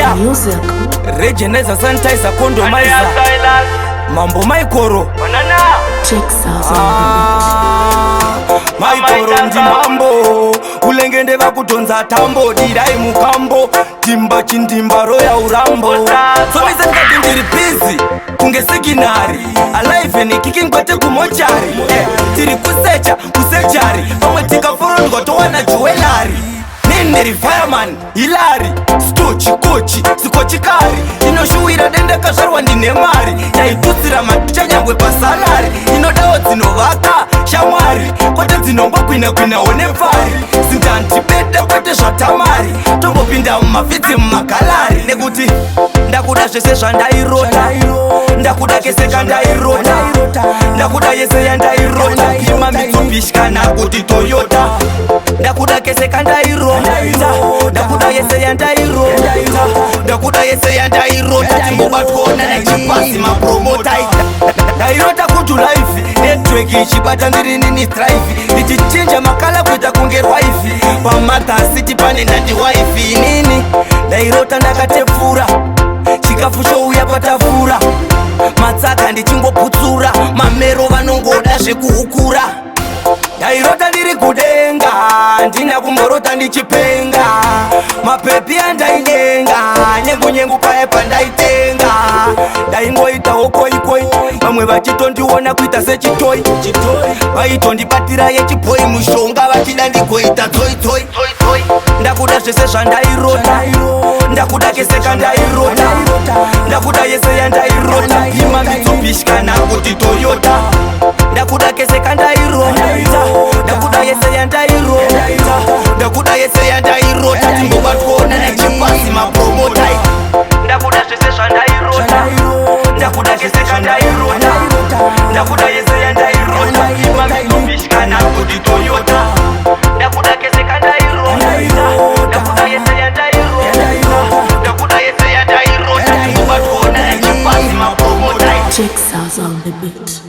Yeah. Music. Regeneza, sanitizer, condomizer, Mambo Maikoro. Texas on Maikoro ndimambo, ulengende vakudhonza tambo, dirai mukambo, timba chindimba roya urambo. Somise ndikati ndiri busy kunge signal, alive and kicking, kwete kumochari. Tiri kusecha kusechari, pamwe tikaforondwa towana jewellery. Nindiri fireman Hilary stochi kochi sikochikari, inoshuwira dendakazvarwa ndine mari, taitutsira matichanyangwe pasalary. Inodawo dzinovaka shamwari, kwete dzinongogwina-gwinawo nepfari. Zindandibeda kwete zvatamari, tombopinda mumafitsi mumagallery, nekuti ndakuda zvese zvandairota, ndakuda kese kandairota, ndakuda yese yandairota. Ima Mitsubishi kana kuti Toyota, ndakuda kese kandairota, ndakuda yese yandairota, ndakuda yese yandairota. Timbobatwona nechipasi mapromota. Ndairota kuti life network ichibata, ndiri nini strive, ndichichinja makala kuita kunge rwaifi pamathasiti pane ndandi wifi. Inini ndairota ndakatepfura, chikafu chouya patafura, matsaka ndichingoputsura, mamero vanongoda zvekuhukura. Ndairota ndiri kudenga, ndina kumborota ndichipenga. Mapepi andaidenga, nyengu nyengu paya pandaitenga, ndaingoitawo koikoi, vamwe vachitondiona kuita sechitoi, vaitondibatira yechibhoi, mushonga vachida ndigoita tsoitsoi. Ndakuda zvese zvandairota, ndakuda kese kandairota, ndakuda yese yandairota. Ima Mitsubishi kana kuti Toyota, ndakuda kese kandairota, ndakuda yese yandairota, ndakuda yese yandairota. Timbobatwona nechipasi mapromota. Ndakuda zvese zvandairota, ndakuda kese kandairota, ndakuda yese yandairota. Ima Mitsubishi kana kuti Toyota, ndakuda kese kandairota, ndakuda yese yandairota, ndakuda yese yandairota. Timbobatwona nechipasi mapromota. Texas on the beat.